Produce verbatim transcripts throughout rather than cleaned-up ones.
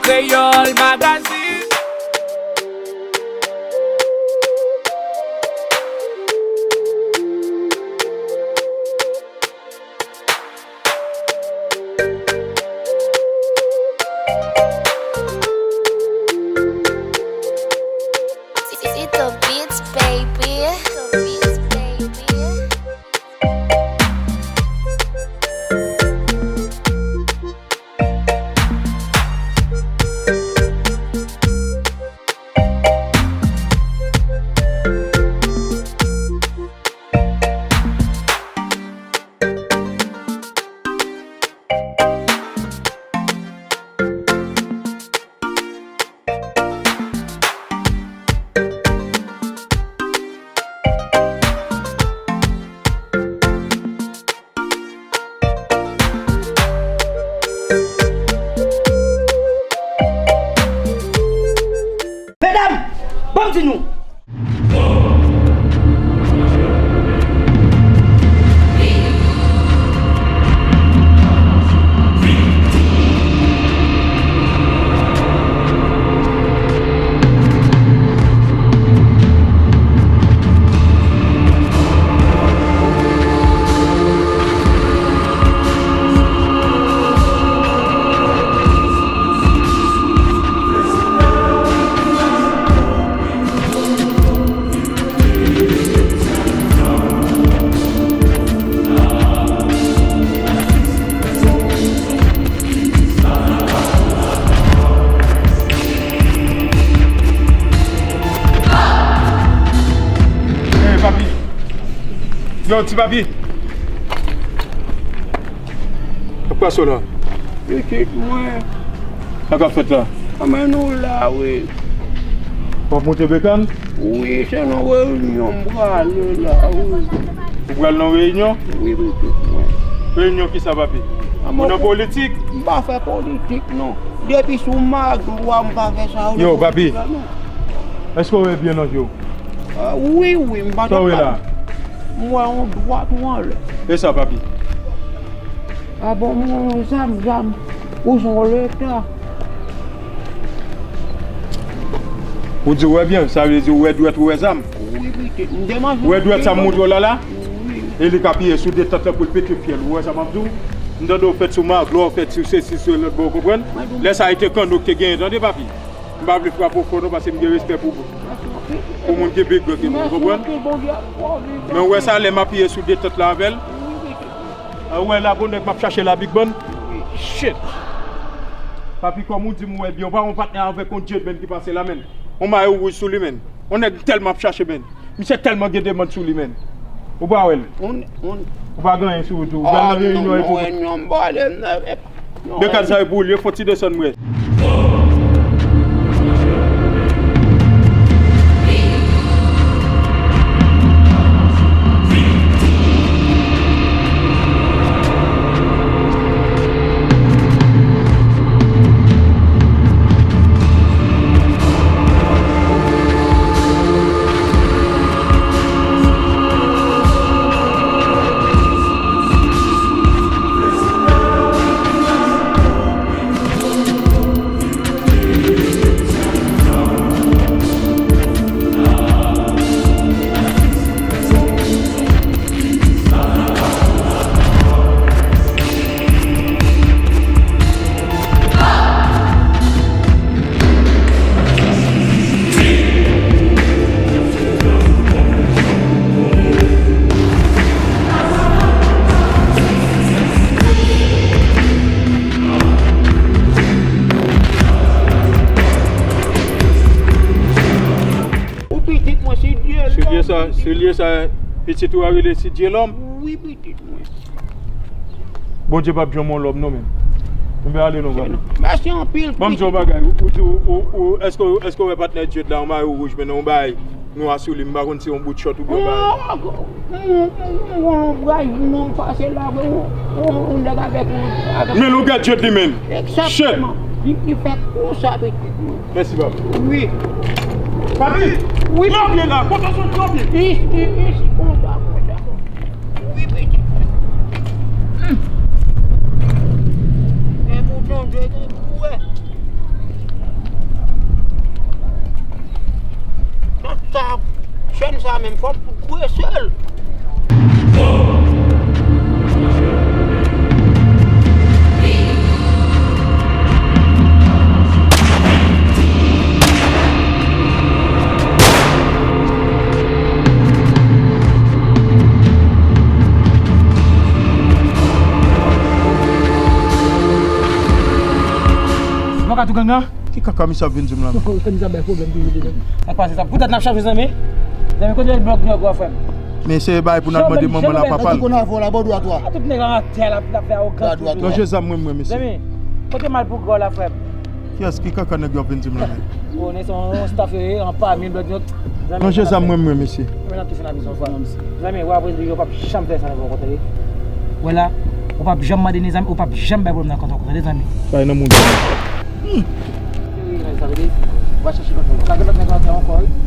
Kreyòl Magazine. Tito Beats, baby. Tito Beats, baby. Medam, ban m di nou. Ey, papi. Yo, ti papi. Ap pase w la? Pitit mwen. Sa k ap fèt la? Anben nou la, wi. W ap monte Bekann? Wi, se nan reyinyon m prale la, wi. Ou pral nan reyinyon? Wi, pitit mwen. Reyinyon kisa, papi? Ou nan politik? M pa fè politik, non. Depi sou maglwa, m pa fè sa yo. Yo, papi. Èske w wè byen nan je w? Ah, wi, wi, m pa t ap pale. Sa w wè la? M wè yon dwat ou anlè. E sa, papi? Ah bon, m wè yon zam, zam. Ou se yon leta. Ou di w wè byen, sa vle di w wè dwèt, ou wè zam? Wi, pitit. M te manje. Ou wè dwèt sa m montre w la, la? Wi. E li k apiye sou detant lan pou l pete fyèl. Ou wè sa m ap di w? M tande w fèt sou maglwa, w fèt sou sesi, sou lòt bò, ou konprann? Lè sa a, e te kanno k te genyen, tande, papi? M pa vle frape w fò non, paske m gen respè pou, pou moun ki pi gran ke mwen, ou konprann? Men ou wè sa, lè m apiye sou detant la avè l, ou wè la, gon nèg m ap chache la, Big Ban. Shit! Papi, kòm ou di m wè byen, ou pa wè yon patnè avèk yon Jade, menn, ki pase la, menn. Yon mayo wouj sou li, menn. Yon nèg m tèlman ap chache, menn. Misye tèlman gen demann sou li, menn. Ou pa wè l? Ou pa gen anyen sou ou tou. Ou pral nan reyinyon epi. Bekad sa yo pou ou, li fò ti desann mwen. Ou pitit mwen, Sidyelòm. Sidyelòm, pitit ou a rele Sidyelòm? Wi, pitit mwen. Bondye p ap janm yon lòm non, men. Mwen ale non, papi. Mèsi anpil. Ban m di w yon bagay. Ou, ou, ou, ou, èske, èske w wè patnè Jade la, yon mayo wouj, men yon bagay nwa sou li, m pa konn si yon bout chòt oubyen yon bagay. M, m, m, m, m, m pase la, vre, yon, yon, yon nèg avèk yon, avèk. Men yon gad Jade li, men. Egzakteman. Shit. Li, li fè konsa, pitit mwen. Mèsi, papi. Wi. Papi! Wi. Lè w byen la, kontan sou lè w byen. Isi, isi, konsa, konsa. Wi, pitit mwen. Hmm. Gen pou tande, gen pou wè. Sa menm fò m kouri sèl. Mwen ka tou gang nan? Ki kaka misye ap vin di m la menm? Misye ap bay pwoblèm toujou deja. Sa k pase sa? Poutèt n ap chache zanmi. Zanmi, kote blòk nèg yo a, frè m? Men se bay pou n al mande manman l a papa l. Tout nèg an atè la, l ap fè awogan toujou. Ranje zam mwen, mwen, mesye. Zanmi, kote Malpougra la, frè m? Kiyès ki kaka nèg yo ap vin di m la menm? Bon, nèg se yon staff yo ye, an pa mil blòk yo. Ranje zam mwen, mwen, mesye. Mwen nan touche nan prizon, frè m. Zanmi, w ap wè yo p ap janm fè sa nan yon kote. Wè la, ou p ap janm mande ni zanmi, ou p ap janm bay pwoblèm nan kont ankò, tande zanmi. Bay nan moun. Hmm. Wi, men sa vle di, w a chache lòt moun. Ou ka gen lòt nèg antre ankò, wi.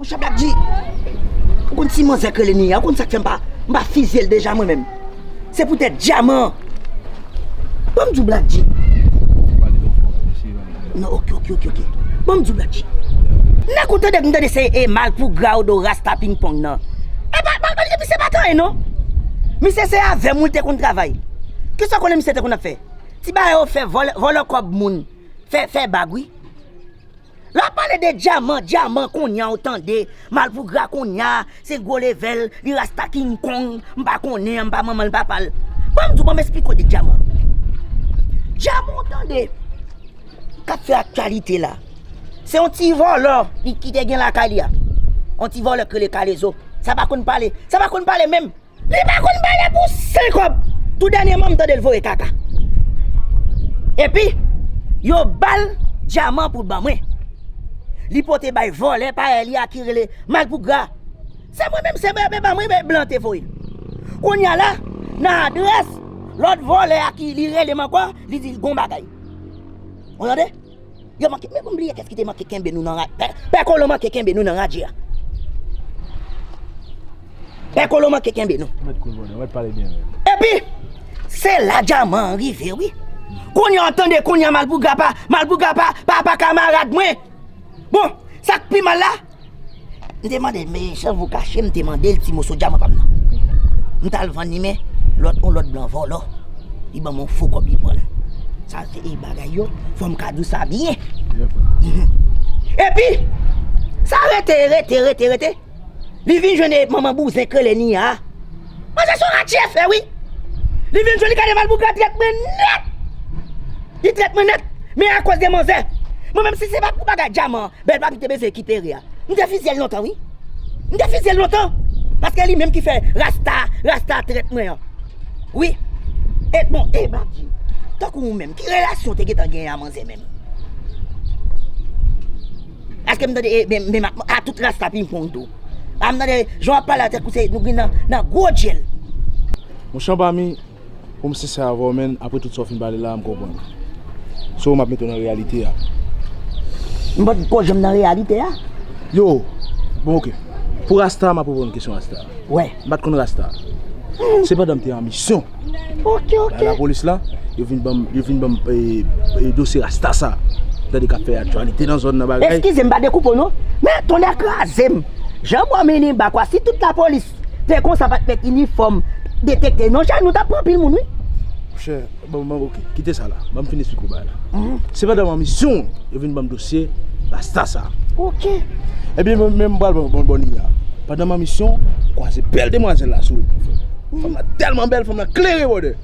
Monchè Black G, ou konn ti manzè k rele Nia, ou konn sa k fè m pa, m pa fizye l deja mwen menm? Se poutèt dyaman. Ban m di w Black G. Non, ok, ok, ok, ok. Ban m di w Black G. Nèg ou tande, m tande se, e, Malpougra Odo Rasta Ping Pong nan. E pa, pa, pa, misye pa t anyen non. Misye se avè m wi l te konn travay. Kisa w konnen misye te konn ap fè? Ti bagay yo fè, vòlè, vòlè kòb moun. Fè, fè bag wi. Lè w ap pale de dyaman, dyaman kounye a ou tande, Malpougra kounye a, se gwo level, li rasta King Kong, m pa konnen, m pa manman l, papa l. Ban m di w, ban m esplike w de dyaman. Dyaman ou tande, k ap fè aktyalite la. Se yon ti vòlò, li ki te gen lakay li a. Yon ti vòlò k rele Kalezo. Sa pa konn pale, sa pa konn pale menm. Li pa konn pale pou sen kòb. Tou dènyèman, m tande l voye kaka. Epi, yo ba l dyaman pou l ban mwen. Li pote bay vòlè parèy li a ki rele Malpougra. Se mwen menm, se bebe ban mwen, men blan te voye l. Kounye a la, nan adrès lòt vòlè a ki li rele m ankò, li di l gon bagay. Ou tande? Yo manke, men pou m bliye kès ki te manke kenbe nou nan ra-, pè, pè Kolo manke kenbe nou nan radye a. Pè Kolo manke kenbe nou. Mèt kout bonè, mèt pale byen, wi. Epi, se la dyaman an rive, wi. Kounye a, tande, kounye a, Malpougra pa, Malpougra pa, pa, pa kamarad mwen. Bon, sa k pi mal la, m te mande, men jan vou kache, m te mande l ti moso dyaman pa m nan. M t al vann li, men lòt, yon lòt blan vòlò. Li ban m yon fo kòb, li pran l. Sa se, e, bagay yo, fò m ka di w sa byen. Mhm. Epi, sa rete, rete, rete, rete. Li vin jwenn, e, manman bouzen k rele Nia a. Manzè se yon ratye fè, wi. Li vin jwenn, li gade Malpougra trèt mwen nèt. Li trèt mwen nèt. Men akoz de manzè. Mwen menm si se pa pou bagay dyaman, bèl papi te bezwen rekipere a. M te fizye l lontan, wi. M te fizye l lontan. Paske li menm ki fè rasta, rasta trèt mwen an. Wi. E bon, e Black G, tankou ou menm, ki relasyon w te gentan genyen a manzè menm? Èske m tande, e, men, men, a tout rasta Ping Pong tou? A m tande, jan w ap pale a tankou se nou gen nan, nan gwo djèl. Monchè, pa mi, pou m sensè avè w, menn, apre tout sa w fin pale la, m konprann. So, m ap mete w nan reyalite a. M pa t ko janm nan reyalite a. Yo, bon, ok. Pou rasta, m ap reponn kesyon rasta. Wè. M pa t konn rasta. Se pandan m te an misyon. Ok, ok. Lapolis la, yo vin ban m, yo vin ban m, e, e, dosye rasta sa. Tande k ap fè aktyalite nan zòn nan bagay. Eskize m, pa dekoupe w non. Men tonnè kraze m. Jan w ap mennen bak la, si tout lapolis te konsa, pa t met inifòm detekte non, chè, nou t ap pran anpil moun, wi. Monchè, bon, bon, ok, kite sa la. Ban m fin esplike w bagay la. Mhm. Se pandan m an misyon, yo vin ban m dosye rasta sa. Ok. Ebyen, mwen menm, m pral bon, bon, bon, Nia. Pandan m an misyon, m kwaze bèl demwazèl la sou wout mwen, frè. Mhm. Fanm nan tèlman bèl, fanm nan klere, brother.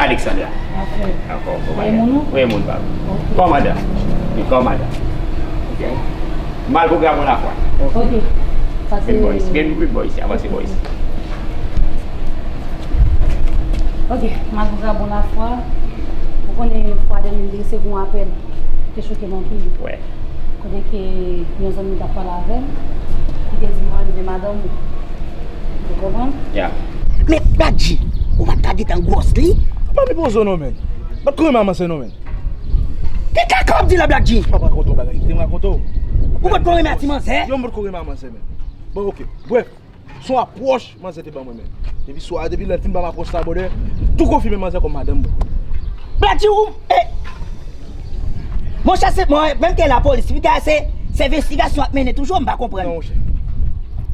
Alexandra. Ankò, kòmandan. Wi, moun pa m. Kòmandan. Wi, kòmandan. Ok. Malpougra bon lafwa. Ok. Vin bò isi, vin, vin bò isi, avanse bò isi. Ok, malpougra bon lafwa. Ou konnen fwa dènye m te resevwa yon apèl, te choke m anpil. Wè. Kote ke yon zanmi m t ap pale avè m, li te di mwen, "Leve madanm ou." Ou konprann? Ya. Men, Black G, ou pa t ka gentan gwòs li? Ou pa pi pozo non, men. Bat kouri maman se non, men. Ki kaka w ap di la, Black G? Pa rakonte w bagay, kite m rakonte w. Ou pa t kouri men a ti manzè? Yo, m pa t kouri maman se, men. Bon, ok. Bref, se yon apwòch manzè te ban mwen, men. Depi swa, depi lè l fin ban m apwòch sa, brother, tou konfime manzè kòm madanm mwen. Black G, ou, eh, monchè, se, mwen, menm ke lapolis, piga se, se envestigasyon ap mennen toujou, m pa konprann. Non, monchè.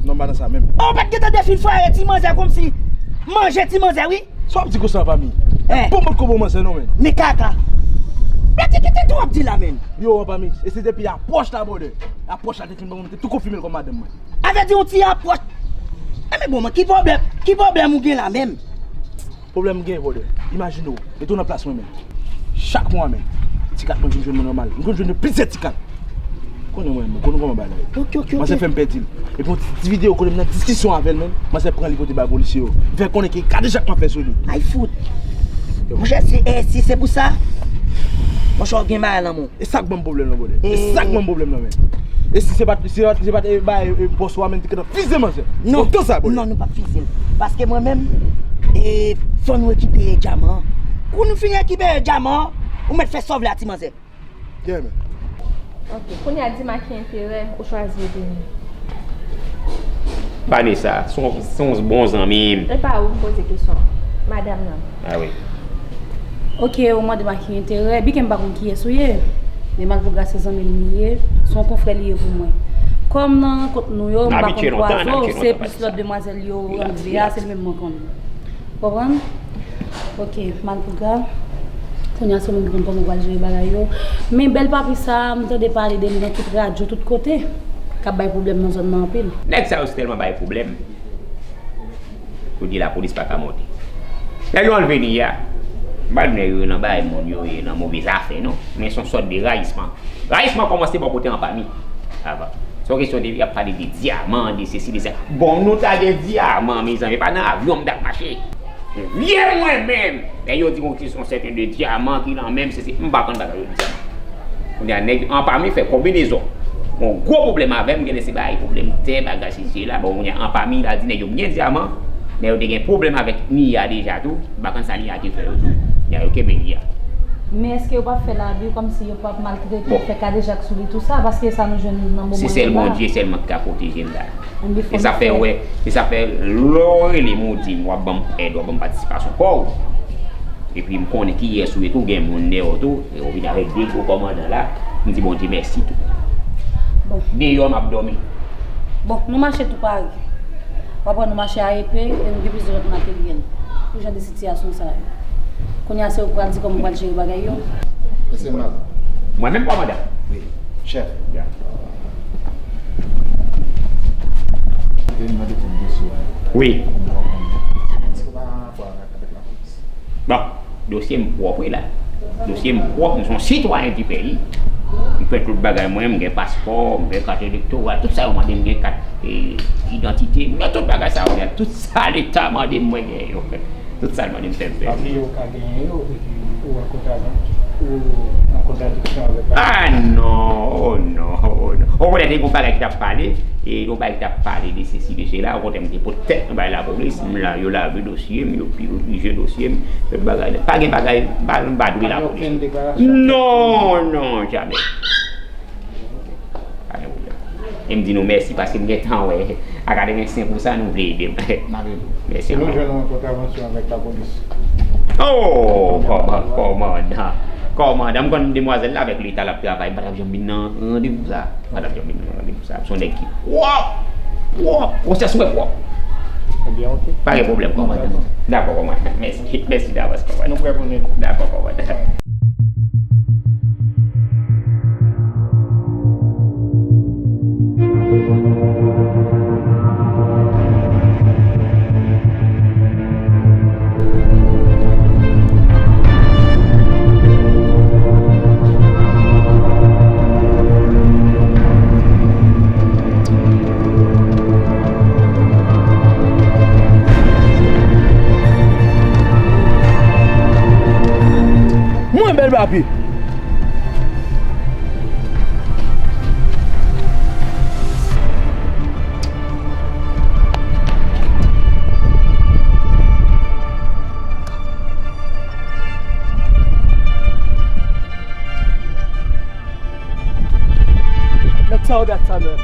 Non, m pa nan sa menm. Oh, ou pa t gentan defil fwaye ti manzè kòmsi manje ti manzè, wi. Sa w ap di konsa, anpami? Eh. Bon, mwen ko bon manzè, non, men. Men kaka. Black G, kite tou w ap di la, men. Yo, anpami. E se depi apwòch la, brother. Apwòch la te fin ban mwen, te tou konfime l kòm madanm mwen. Avè di yon ti apwòch. Eh, men bon, men ki pwoblèm, ki pwoblèm ou gen la menm? Pwoblèm m gen, brother. Imajine w, mete w nan plas mwen menm. Chak mwa menm, ti kat mwen vin jwenn mwen nòmal. M konn jwenn plizyè ti kat. Konnen mwen, mwen konnen kòman bagay. Ok, ok, ok. Manzè fè m pèdi l. Epi yon ti, ti videyo kote m nan diskisyon avè l menm. Manzè pran li pote bay polisye yo. M fè konnen ke kadejak m ap fè sou li. Ay fout. Monchè, si, eh, si se pou sa, monchè, w gen bagay nan men w. E sa k ban m pwoblèm nan, brother. E sa k ban m pwoblèm nan, men. E si se pa t, si se pa t, si se pa t, e, bay, e, bòs ou a, men, te gentan fize manzè. Non. Kontan sa, brother. Non, nou p ap fize l. Paske mwen menm, e, fò nou rekipere dyaman an. Kou nou fin rekipere dyaman an, ou mèt fè sa w vle a ti manzè. Yeah, man. Ok, kounye a di m a ki enterè ou chwazi reteni. Vanessa, se yon, se yon bon zanmi m. E pa ou m poze kesyon an. Madanm nan. Ah wi. Ok, ou mande m a ki enterè. Byen ke m pa konn kiyès ou ye. Men Malpougra se zanmi m li ye. Se yon konfrè li ye pou mwen. Kòm nan rankont nou yo, m pa konn kwaze w, se plis lòt demwazèl yo rantre a, se li menm mwen konnen. Konprann? Ok, Malpougra. Kounye a se ou menm ki konn kòman ou pral jere bagay yo. Men bèl papi sa a, m tande pale de li nan tout radyo, tout kote. K ap bay pwoblèm nan zòn nan anpil. Nèg sa yo se tèlman bay pwoblèm. Yo di lapolis pa ka monte. Nèg yo anlve Nia. M pa di nèg yo nan bay moun yo ye nan move zafè, non. Men se yon sòt de rayisman. Rayisman kòmanse bò kote anpami. Avan. Se yon kesyon de, y ap pale de dyaman, de sesi, de sa. Bon, nou ta gen dyaman, mezanmi, pa nan avyon m t ap mache. Vye mwen menm. Lè yo di yon kesyon sèten de dyaman ki nan men m, sesi, m pa konn bagay yo dyaman. Kounye a, nèg anpami fè konbinezon. Gon gwo pwoblèm avè m, genlè se bagay pwoblèm tè, bagay sesi la. Bon, kounye a, anpami la di nèg yo m gen dyaman, nèg yo te gen pwoblèm avèk Nia deja tou, m pa konn sa Nia te fè yo tou. Nia yo kenbe Nia. Men èske yo p ap fè l abi kòmsi yo p ap maltrete, fè kadejak sou li, tou sa? Paske sa nou jwenn nan moman yo la. Se sèl Bondye sèlman ki ka pwoteje m la. E sa fè, wè, e sa fè lè w rele m, ou di m w ap ban m èd, w ap ban m patisipasyon pa w. Epi m konnen kiyès ou ye tou, gen moun dèyè w tou, e w vin avèk de gwo kòmandan la, m di Bondye mèsi tou. Bon. Deyò m ap dòmi. Bon, nou mache tou pare. W ap wè nou mache a epe e nou gen plizyè lòt materyèl pou jan de sitiyasyon sa yo. Kounye a se ou k pral di kòman ou pral jere bagay yo. Mesye Mal. Mwen menm kòmandan. Wi. Chèf. Ya. Te mande pou m dosye. Wi. Èske pa gen rapò avèk, avèk lapolis? Bon, dosye m pwòp wi la. Dosye m pwòp, m se yon sitwayen di peyi. M fè tout bagay mwen, m gen paspò, m gen kat elektoral, tout sa yo mande m, gen kat, e, idantite, m gen tout bagay sa yo, tout sa leta mande m mwen gen yo. Tout sa l mande m fè m fè. Pa bliye ou ka genyen yo, epi ou rankontre avèk, ou an kontradiksyon avèk la. Ah non, oh non, oh non. Okontrè, te gen yon bagay ki t ap pale, e yon bagay ki t ap pale de sesi, de sela, okontrè, m te pot tèt mwen bay lapolis, m la, yo lave dosye m, yo pi revije dosye m, tout bagay la. Pa gen bagay, m pa, m pa dwe lapolis. Pa gen okenn deklarasyon? Non, non, jamè. Pa gen pwoblèm. E m di nou mèsi paske m gentan wè a katrevensenk pou san nou vle ede m. N ap ede w. Mèsi ankò. Si nou jwenn yon kontravansyon avèk lapolis. Oh, kòman, kòmandan. Kòmandan, m konn demwazèl la avèk leta l ap travay, m pa t ap janm vin nan randevou sa. M pa t ap janm vin nan randevou sa. Se yon nèg ki pwòp, pwòp, konsyans mwen pwòp. Ebyen, oke. Pa gen pwoblèm, kòmandan. Dakò, kòmandan. Mèsi, mèsi davans, kòmandan. Nou prè pou n ede. Dakò, kòmandan. Mwen bèl papi. Nèg sa yo dat sa menm.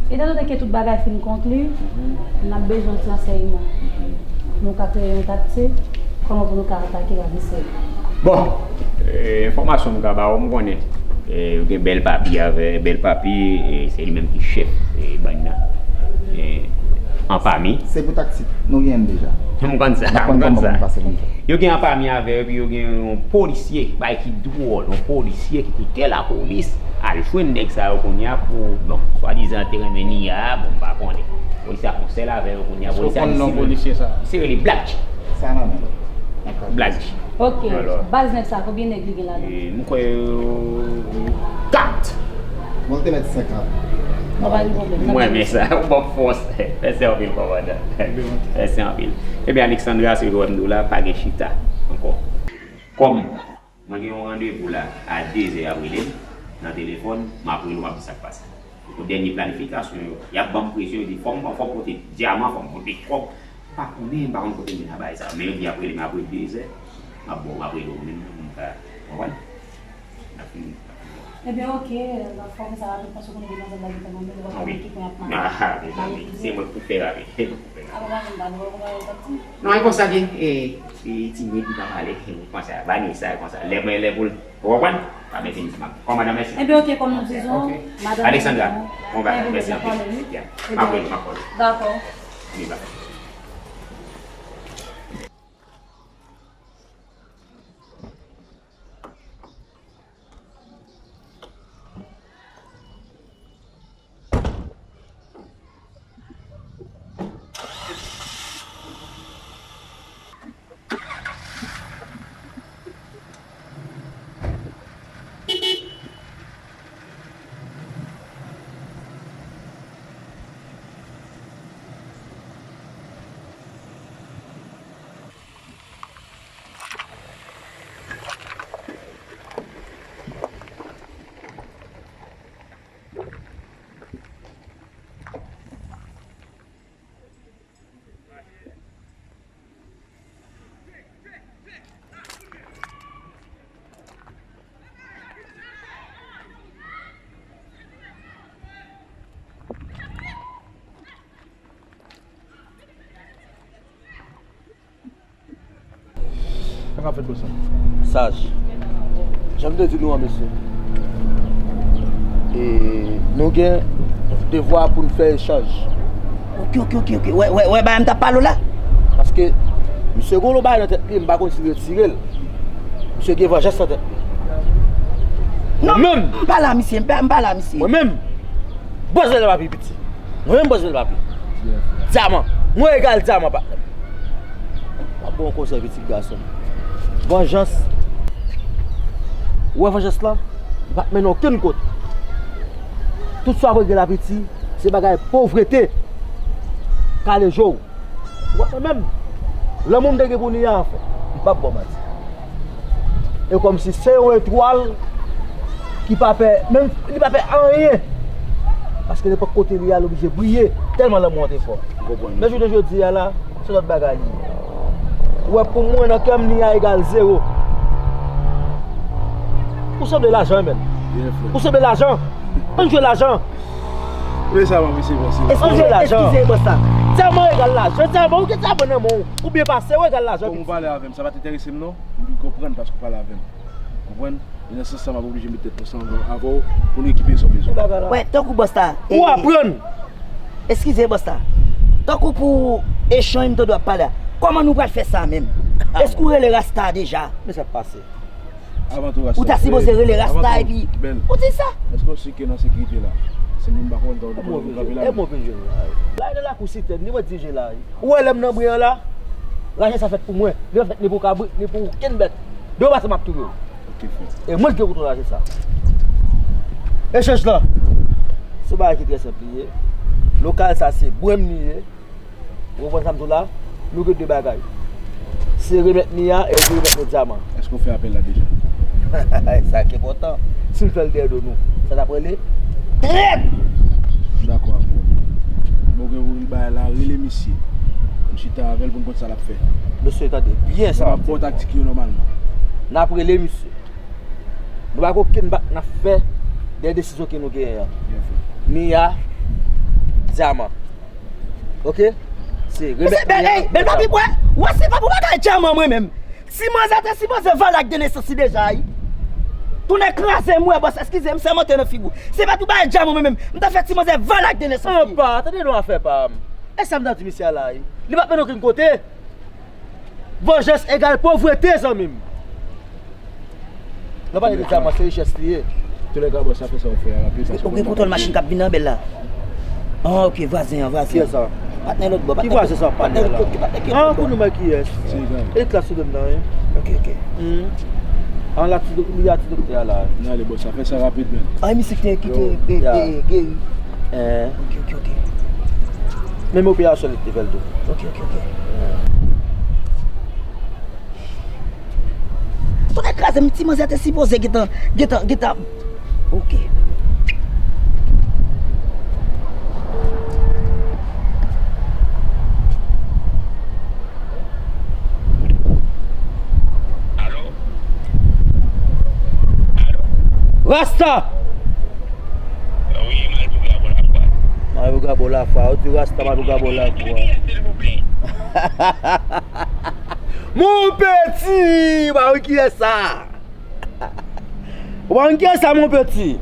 Etan donne ke tout bagay fin konkli, n ap bezwen ti ransèyman. Nou ka kreye yon taktik, kòman pou nou ka atake Ravensèl. Bon, e, enfòmasyon m ka ba w, m konnen, e, yo gen Bèl Papi avè, Bèl Papi, e, se li menm ki chèf, e, bann nan. E, an pami. Se pou taktik, nou genyen l deja. M konn sa, m konn sa. Yo gen an pami avè yo, epi yo gen yon polisye, bagay ki dwòl, yon polisye ki kite lapolis, al jwenn nèg sa yo kounye a pou, bon, swadizan te renmen Nia a, bon, m pa konnen. Polisye a fè yon sèl avè yo kounye a, polisye a di si polisye sa. Se rele Black G. Sa nan men. Black G. Ok, baz nèg sa, konbyen nèg li gen ladan? E, m kwè, euh, kat. Mwen te mèt senkant. Mwen pa gen pwoblèm. Mwen renmen sa. Ou ban m fòs. Mèsi anpil, kòmandan. Mèsi anpil. Ebyen, Alexandra, se wè m di w la, pa gen chita ankò. Kòm mwen gen yon randevou la, a dezè y ap rele m nan telefòn, m ap rele w, m ap di sa k pase. Pou dènye planifikasyon yo, y ap ban m presyon, yo di fò m, fò m pote dyaman, fò m pote kòb. M pa konnen, m pa konn kote m gen nan bagay sa yo. Men yo di y ap rele m apre dezè. M ap, bon, m ap rele w menm, m ka, w konprann? N ap fini. Ebyen, oke, n ap fè sa rapid, paske w konnen demwazèl la gentan nan men, li pa konnen ki pwen y ap mande. Ah, mezanmi, se mwen k pou fè rapid, se mwen k pou fè rapid. Apa, pa vin ba nou, pa vin ba nou. Non, e konsa ke, e, e, timid, li pa pale, e, konsa, Vanessa, konsa, lè mwen, lè pou l, ou konprann? Pa mete mismak. Kòmandan, mèsi. Ebyen, oke, kòm nou dizon, madanm Alexandra, bon bagay, mèsi anpil. Ebyen, m ap rele, m ap rele. Dakò. Annik bagay. Saj. Jan m te di nou an, mesye. E nou gen devwa pou n fè echanj. Ok, ok, ok, ok. Wè, wè, wè, bagay m t ap pale w la. Paske misye gen yon bagay nan tèt li, m pa konn si l retire l. Misye gen vanjans nan tèt li. Non, mwen menm, m pale a misye, m pa, m pale a misye. Mwen menm, bòs Bèlè pa pi piti. Mwen menm bòs Bèlè pa pi. Dyaman. Mwen egal dyaman, patnè m. M ap ba w yon konsèy, pitit gason m. Vanjans. Ou wè vanjans lan? Li pa t mennen okenn kote. Tout sa w ap regle la piti, se bagay povrete k ale je w. Ou wè mwen menm, lanmou m te gen pou Nia an, frè, m p ap ba w manti. E kòmsi se yon etwal ki pa pè, menm li pa pè anyen. Paske nenpòt kote li ye a, li oblije briye, tèlman lanmou an te fò. Men jounen jodi a la, se lòt bagay li ye. Ou wè, pou mwen, nan kè m, Nia egal zewo. Ou sanble lajan, wi, menn. Ou sanble lajan. Ann jwe lajan. Men sa m apresye, bòs. Eskize, eskize, bòs la. Dyaman egal lajan. Dyaman, ou gen dyaman nan men w. Ou byen pase, ou egal lajan. Kòm ou pale avè m, sa pa t enterese m, non. M vin konprann paske w pale avè m. Konprann? E nan sans sa, m ap oblije met tèt ansanm avè w pou nou ekipe sa w bezwen. Wè, tankou bòs la. Ou aprann! Eskize, bòs la. Tankou pou echanj m tande w ap pale a. Kòman nou pral fè sa menm? Èske ou rele Rasta deja? Men sa k pase. Avan tou, Rasta. Ou ta sipoze rele Rasta epi ou di sa. Èske w si ke nan sekirite la? Se moun pa konn, ou kanpe la. E mwen vin jwenn la. La e nan lakou Sitèn, li mwen dirije la. Ou wè lè m nan bri an la? Raje sa fèt pou mwen. Li pa fèt ni pou kabrit, ni pou okenn bèt. Demen maten m ap touye w. Ok, frè. E mwen ki gen kontwòl raje sa. Echanj lan, se yon bagay ki trè senp li ye. Lokal sa se bwè m li ye. Ou konprann sa m di w la? Nou gen de bagay. Se remèt Nia epi remèt nou dyaman. Èske w fè apèl la deja? Sa ki enpòtan. Si m fè l dèyè do nou, sa t ap rele trèt! M dakò avè w. Bon, gen pou bagay la, rele misye. N chita avè l pou n konn sa l ap fè. Mesye, tande byen sa. M ap ba w taktik yo nòmalman. N ap rele misye. Nou pa gen okenn bak n ap fè dèyè desizyon ke nou genyen an. Nia, dyaman. Ok? Se remèt Nia. Bèl papi, wè, wè, se pa pou bagay dyaman mwen menm. Ti manzè te sipoze vòlè ak de nesans li deja, wi. Tounen kraze m, wè, bòs, eskize m, sèmante nan figi w. Se pa pou bagay dyaman mwen menm. M ta fè ti manzè vòlè ak de nesans li. Anpa, tande non afè pa m. E sa m ta di misye a la, wi. Li pa t mennen okenn kote. Vanjans egal povrete, zanmi m. Nan pale de dyaman, se richès li ye. Toulèka, bòs, sa fè sa w fè a rapid, paske ou gen kontwòl machin k ap vin nan bèl la. Ah, ok, vwazen an, vwazen an. Kiyès sa? Patnè lòt bò, patnè ki vwazen sa, patnè la? Ah, konnen mwen kiyès. E klas sou do m nan, wi. Ok, ok. An la ti do-, li a ti doktè a la. N ale, bòs, sa fè sa rapid, men. Ah, misye ki te, ki te, e, e, geri. Ok, ok, ok. Menm operasyon li te fè l tou. Ok, ok, ok. Tonè kraze m, ti manzè te sipoze gentan, gentan, gentan. Ok. Alo? Alo? Rasta! Wi, Malpougra bon lafwa. Malpougra bon lafwa. Ou di Rasta Malpougra bon lafwa. Mon peti! Ba wi, kiyès sa? Ou pa konn kiyès sa, mon peti?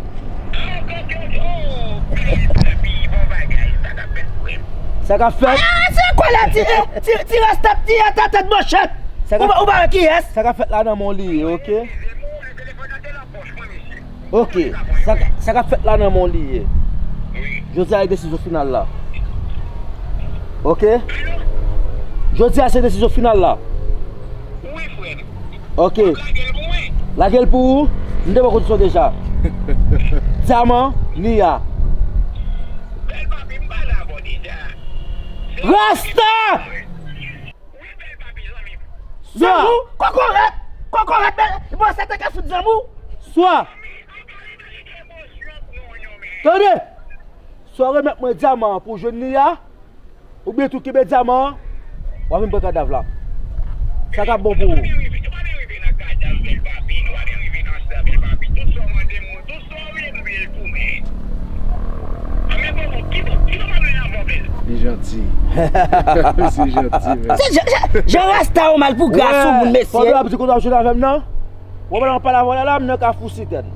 Sa k ap fèt? Ah, se kwè la ti, eh, ti, ti rasta ti a ta tèt manchèt. Ou pa, ou pa wè kiyès? Sa k ap fèt la nan men w li ye, ok? Ok, sa, sa k ap fèt la nan men w li ye. Jodi a se desizyon final la. Ok? Jodi a se desizyon final la. Ok. Lage l pou ou? M te ba w kondisyon deja. Dyaman, Nia. Rasta! Zanmi w, kokorèt! Kokorèt, men, bon, sa te ka fout zanmi w. Swa. Tande! Swa remèt mwen dyaman an pou jwenn Nia, oubyen tou kenbe dyaman an, w a vin pran kadav la. Sa k ap bon pou ou? Li janti. Misye janti, men. Se jan, jan, jan rasta yo mal pou gra sou moun, mesye. Pandan w ap di kote w ap jwenn avè m nan? Ou wè pandan w ap pale avè w la, la, m nan Kafou Sitèn.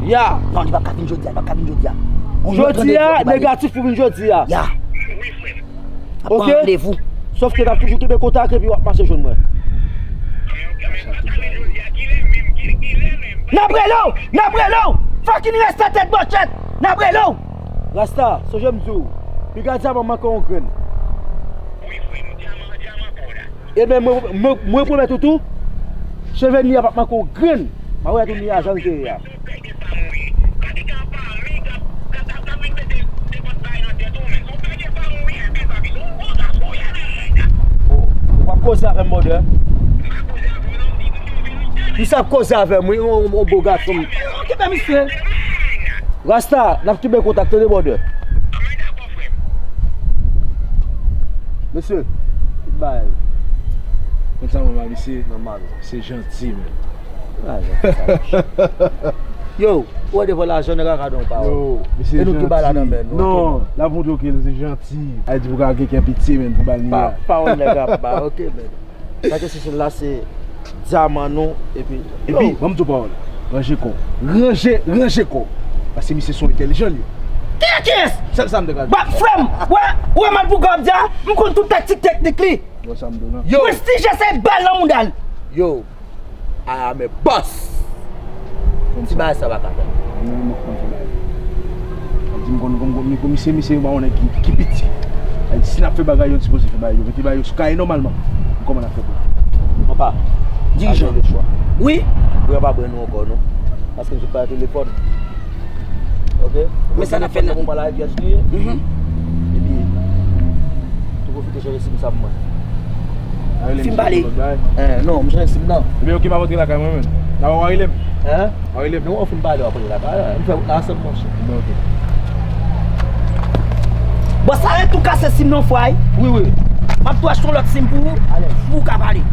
Ya. Non, li p ap ka vin jodi a, li p ap ka vin jodi a. Jodi a, negatif pou vin jodi a. Ya. N ap pran randevou. Sòf ke n ap toujou kenbe kontak epi w ap mache jwenn mwen. N ap rele w! N ap rele w! Fucking rasta tèt bòchèt! N ap rele w! Rasta, sonje m di w, piga dyaman manke yon grenn. Ebyen, mwen, mwen, mwen pwomèt ou tou, cheve nwa a p ap manke yon grenn. M a wè tou nwa a jan l te ye a. W ap koze avè m, brother. Misye ap koze avè m, wi, yon, yon, yon bo gason. Okipe misye. Rasta, n ap kenbe kontak, tande, brother. Mesye, tout bagay. Konn sa, manman, misye. Nòmal. Se janti, men. Ah, janti sa. Yo, ou wè devan lajan, nèg la ka di yon pawòl. Yo, misye janti. E nou ki ba la nan men nou, non, oke, men. L ap montre w ke l se janti. A di pou ka gen kè pitye, men, pou ba l nwa a. Pawòl nèg ap ba, oke, men. Sa ke se sèl la, se dyaman nou, epi, yo. Epi, ban m di w pawòl. Ranje kò w. Ranje, ranje kò w. Paske misye se yon entèlijan, li ye. Kiyès, kiyès? Sèl sa m te ka di. Ba, frè m, wè, wè mal pou gra w ap di a, m konn tout taktik teknik li. Wè sa m di w la. Yo. Prestije se bal nan mouda l. Yo. I am a boss. Ti bagay sa pa ka fè. Mwen, mwen konn fè bagay. Sa di m konn, konn, konn, misye, misye, yon nèg ki, ki piti. Sa di si n ap fè bagay yo, n sipoze fè bagay yo. Mete bagay yo sou kaye nòmalman. Kòman n ap fè pou. Papa, dirijan. Wi. Bwè pa bwè nou ankò, non. Paske m sot pale telefòn. Oke? Men sa n ap fè la. Bon, pale ak Yas li ye. Mhm. Epi, tou pwofite chanje sim sa pou mwen. Sim pale. Eh, non, m chanje sim nan. Ebyen, oke, m ap antre lakay mwen, men. Nan, w a rele m. Hein? W a rele m. Non, w fin pale, w ap antre lakay. M fè wout la ansanm, monchè. Bon, oke. Bon, sa ret tou kase sim nan fwa, wi. Wi, wi. M ap tou achte yon lòt sim pou ou, pou ou ka pale.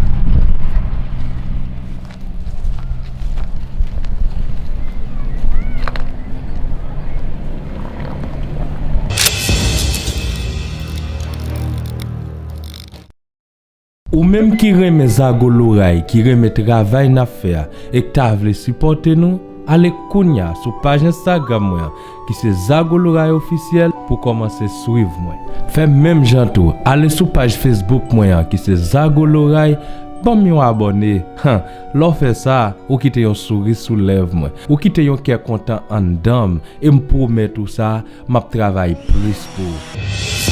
Ou menm ki renmen Zago Loray, ki renmen travay n ap fè a, e k ta vle sipòte nou, ale kounya sou paj Instagram mwen an, ki se Zago Loray Officiel, pou kòmanse swiv mwen. Fè menm jan tou, ale sou paj Facebook mwen an, ki se Zago Loray, ban m yon abòne. Han, lè w fè sa, ou kite yon souri sou lèv mwen. Ou kite yon kè kontan anndan m, e m pwomèt ou sa, m ap travay plis pou ou.